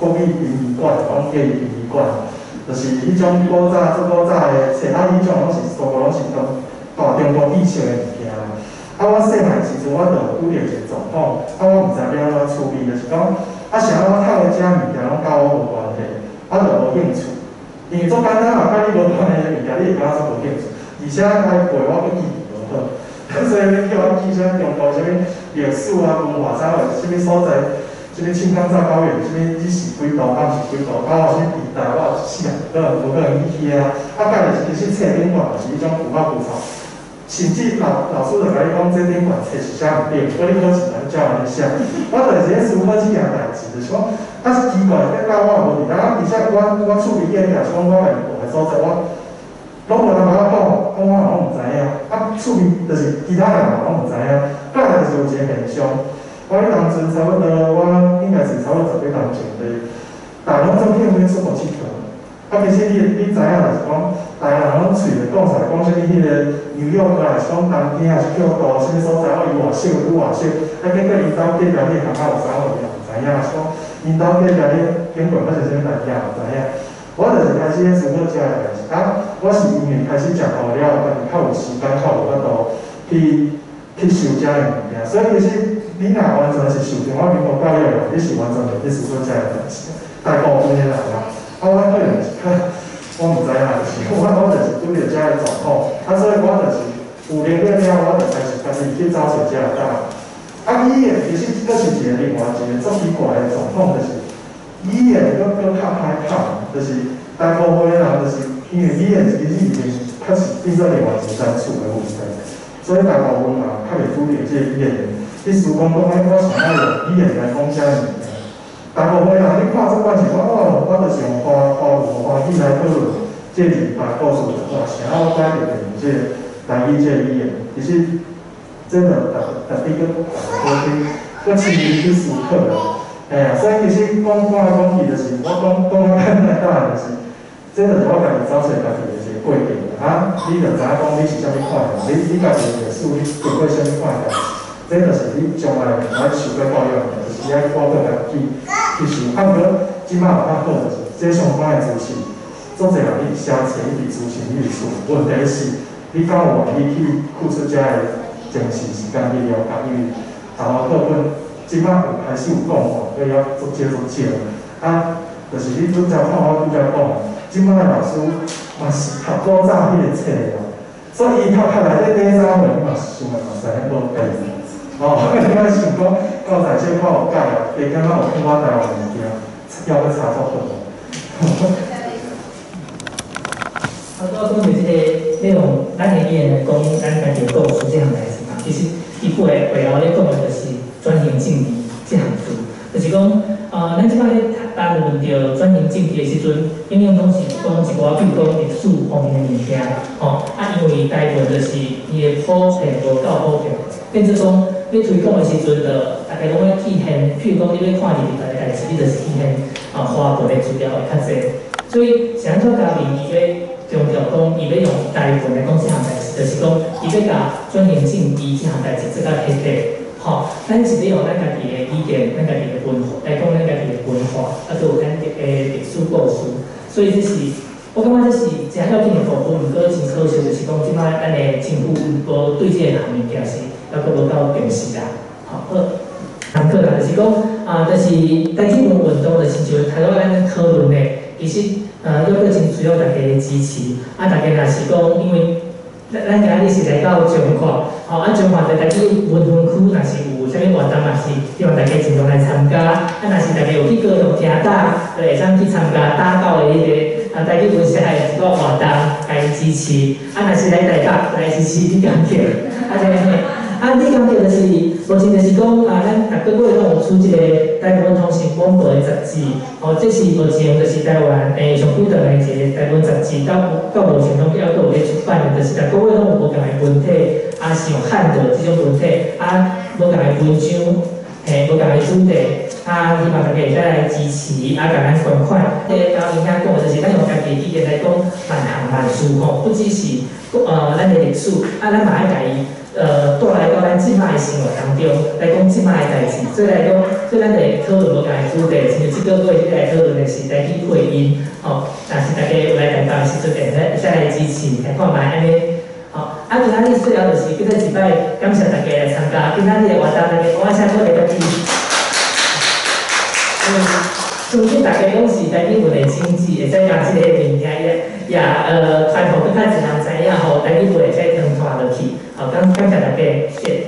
國立殯儀館，講叫伊殯儀館，就是彼種古早足古早的冊，啊，彼種攏是全部攏是大中國意識的物件。啊，我細漢時陣，我就拄著一個狀況，啊，我毋知欲按怎處理，就是講，啊，啥我讀的這物件攏佮我無關係，啊，就無興趣。因為足簡單嘛，佮你無關係的物件，你會感覺足無興趣。而且該背我閣記無好，所以你叫我記啥中國啥物歷史啊、文化啥物，啥物所在，啥物青藏高原，啥物日是幾度，暗是幾度，啊，啥物地帶，我死啊，可能無可能去遐。啊，家己其實冊頂懸是彼種浮誇浮躁。甚至老師就共你講，這頂懸冊是啥毋對，閣你考試通照按呢寫。我就是咧思考這件代誌，就是講，啊奇怪，這佮我無佇啊，而且我厝邊也是講我家己住的所在，我攏無人共我講，講我嘛攏毋知影。啊，厝邊就是其他人嘛攏毋知影。過來就是有一個現象，我彼當陣差不多，我應該是差不多十幾年前，就是大家攏總喜歡出國𨑨迌。啊，其實你知影就是講，台灣人攏喙會講出來，講啥物彼個紐約啊，是講東京，還是京都，啥物所在，哦，伊偌熟，愈偌熟。啊，結果𪜶兜隔壁彼个巷仔有啥物，伊也毋知影，是講𪜶兜隔壁咧經過發生啥物代誌也毋知影。我就是開始咧思考這个代誌，啊，我是因為開始食糊了，家己較有時間，較有法度去想這个物件。所以其實你若完全是受中華民國教育的，你是完全袂去思考這个代誌。大部分的人啦。啊，我可能是較，我毋知影，就是我就是拄著這个狀況，啊，所以我就是有能力了，我就開始家己去找尋這个答案。啊，語言其實閣是一個另外一個足奇怪的狀況，就是語言閣較歹講，就是大部分的人就是因為語言其實已經確實變做另外一個層次的問題，所以大部分人較袂注重這個語言。去思讲讲，哎，我想欲用语言来讲啥物件。大部分人你看这款是讲哦，我就是用华华语、华语来讨论这二二八故事，哇，啥我改特别用这个台语这个语言，其实这就特别阁阁去阁深入去思考啦。嘿啊，所以其實講講來講去，就是我講講較簡單就是，這就是我家己走揣家己的一個過程啊。你就知影講你是啥物款的，你家己的歷史，你經過啥物款的代誌，這就是你將來愛受過教育的，就是你愛靠閣家己去想。啊，毋過這擺有較好，就是這相關的資訊，足濟人伊寫冊，伊佇資訊伊佇厝。問題是，你敢有願意去付出遮个精神時間去了解？因為台灣課本這擺有開始有講吼，閣猶足少足少。啊，就是你拄則看我拄則講，這擺的老師嘛是讀古早彼個冊啊，所以伊讀較內底底啥貨，你嘛想嘛嘛知影無變。哦，你莫想講教材小可有改啊，加減仔有看我台灣物件，猶閣差足遠。啊，拄仔講著這個，欲用咱的語言來講咱家己的故事這項代誌嘛，其實伊背背後咧講的就是轉型正義這項字，就是講，咱這擺咧談論著轉型正義的時陣，永遠攏是講一寡，比如講歷史方面的物件，吼，啊，因為台文就是伊的普遍無夠普遍，變做講欲推廣的時陣，就大家攏愛去現，譬如講你欲看二二八的代誌，你就是去現啊華文的資料會較濟，所以是按怎嘉明伊欲強調講，伊欲用台文來講這項代誌，就是講伊欲共轉型正義這項代誌做較徹底。吼，咱是咧用咱家己的語言、咱家己的文化來講咱家己的文化，啊，閣有咱的歷史故事。所以這是，我感覺這是誠要緊的部分。毋過真可惜，就是講這擺咱的政府無對這個項物件是猶閣無夠重視啦。吼，好，難過啦，就是講啊，就是台語文運動，就是親像頭拄仔咱討論的，其實猶閣真需要大家的支持。啊，大家若是講，因為咱今日是來到彰化，吼，啊彰化佇台語文分區，若是有啥物活動，嘛是希望大家盡量來參加。啊，若是大家有去高雄聽打，就會當去參加打狗的彼個啊台語文社的一個活動，共伊支持。啊，若是來台北，來支持李江橋，啊，這嘿，啊李江橋就是目前就是講啊，咱逐個月攏有出這個台灣通訊廣播的雜誌，吼，這是目前就是台灣上古長的一個台灣雜誌，到目前攏猶閣有咧出版的，就是逐個月攏有無仝的文體，啊是用漢字這種文體，啊無仝的文章，嘿，無仝的主題，啊希望大家會使來支持，啊共咱捐款。這個嘉明兄講的就是咱用家己的語言來講萬項萬事吼，不只是咱的歷史，啊咱嘛愛共伊帶來到咱這擺的生活當中，來講這擺的代誌，所以來講，所以咱會討論無仝的主題，親像這個月來討論的是台語配音，吼，若是大家有來台北的時陣，會使來支持，來看覓按呢，吼，啊，今仔日最後就是閣再一擺感謝大家來參加今仔日的活動，大家鼓聲鼓勵家己。相信大家攏是台語文的種子，會使共這個物件也也傳予閣較濟人知影，予台語文會使傳傳落去。好，感謝大家，謝謝。